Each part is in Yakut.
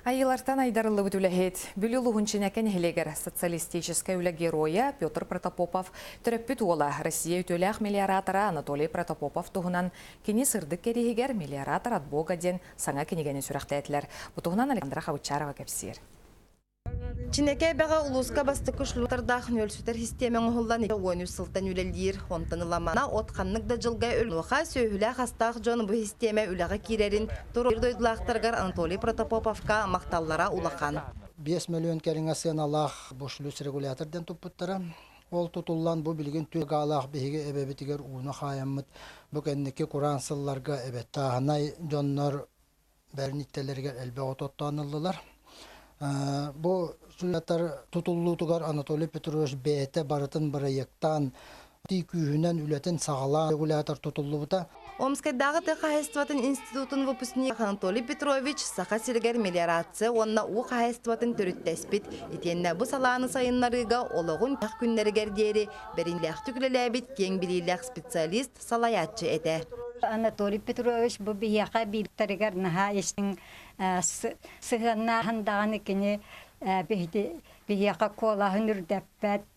Айыылартан айдарыллыбыт үлэһит, Бүлүү улууһун Чинэкэ нэһилиэгэр социалистическай үлэ геройа Петр Протопопов төрөппүт уола, Россия үтүөлээх мелиоратора Анатолий Протопопов туһунан кини сырдык кэриэһигэр «Мелиоратор от Бога» диэн саҥа кинигэни сүрэхтээтилэр. Бу туһунан Александра Хабычарова кэпсиир. Чинэкэ эбэҕэ улууска бастакы шлютардаах нүөлсүтэр систиэмэ оҥоһуллан 13 сылтан үлэлиир. Онтон ыламана от ханнык да дьылга өлүөхэ сүөһүлээх-астаах дьон бу систиэмэ үлэҕэ киирэрин туруор дойдулаахтарыгар Анатолий Протопоповка махталлара улахан. 5 мөлүйүөн кэриҥэ сыаналаах бу шлюз-регулятор диэн туппуттара. Ол тутуллан бу билигин түөрт гаалаах биһиги эбэбитигэр ууну хаайаммыт бу кэнники кураан сылларга эбэт тааһынай дьоннор бэрниттэлэригэр элбэх от оттоон ыллылар. Бу сүлэтэр тутуллуутугар Анатолий Петрович бэйэтэ барытын бырайыактаан тии күүһүнэн үлэтин саҕалаан регулятор тутуллубута. Омскайдааҕы тыа хаһаайыстыбатын институтун выпускник Анатолий Петрович Саха сиригэр мелиорация уонна уу хаһаайыстыбатын төрүттэспит, итиэннэ бу салааны сайыннарыыга олоҕун күннэригэр диэри бэриниилээхтик үлэлээбит киэҥ билиилээх специалист, салайааччы этэ. Анатолий Петрович бу биһиэхэ бииртэригэр наһаа истиҥ сыһыаннааһын даҕаны кини биһиэхэ куолаһын үрдэппэт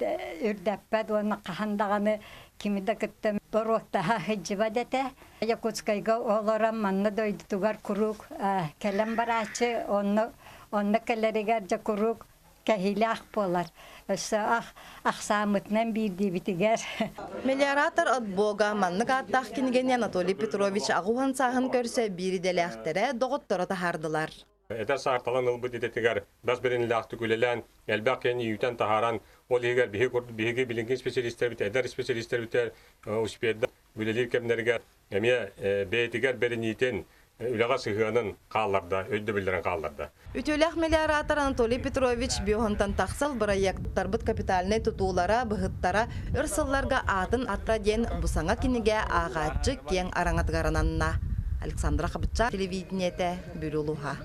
үрдэппэт уонна хаһан даҕаны кими да кытта боруоктаһа сылдьыбат этэ. Якутскайга олорон манна дойдутугар куруук кэлэн барааччы, онно онно кэлэригэр дьэ куруук кэһиилээх буолар. Өссө ахсааммытынан биирдиибитигэр. Мелиоратор от Бога маннык ааттаах кинигэни Анатолий Петрович аҕуһан сааһын көрсө биир идэлээхтэрэ, доҕотторо таһаардылар. Эдэр саарталан ылбыт идэтигэр бас бэриниилээхтик үлэлээн, элбэх киһини үүтэн таһааран, ол иһигэр биһиги курдук биһиги билиҥҥи специалистэрбит, эдэр специалистэрбит успеда үлэлиир кэмнэригэр эмиэ бэйэтигэр бэриниитин, үлэҕэ сыһыанын хаалларда, өйдөбүллэрин хаалларда. Үтүөлээх мелиоратор Анатолий Петрович Биохонтон тахсал бырайыактарбыт капитальнай тутуулара, быһыттара өр сылларга аатын ата диэн бу саҥа кинигэ ааҕааччы киэҥ араҥатыгар ананна. Александра Хабычча телевидениетэ, Бүлүү улууһа.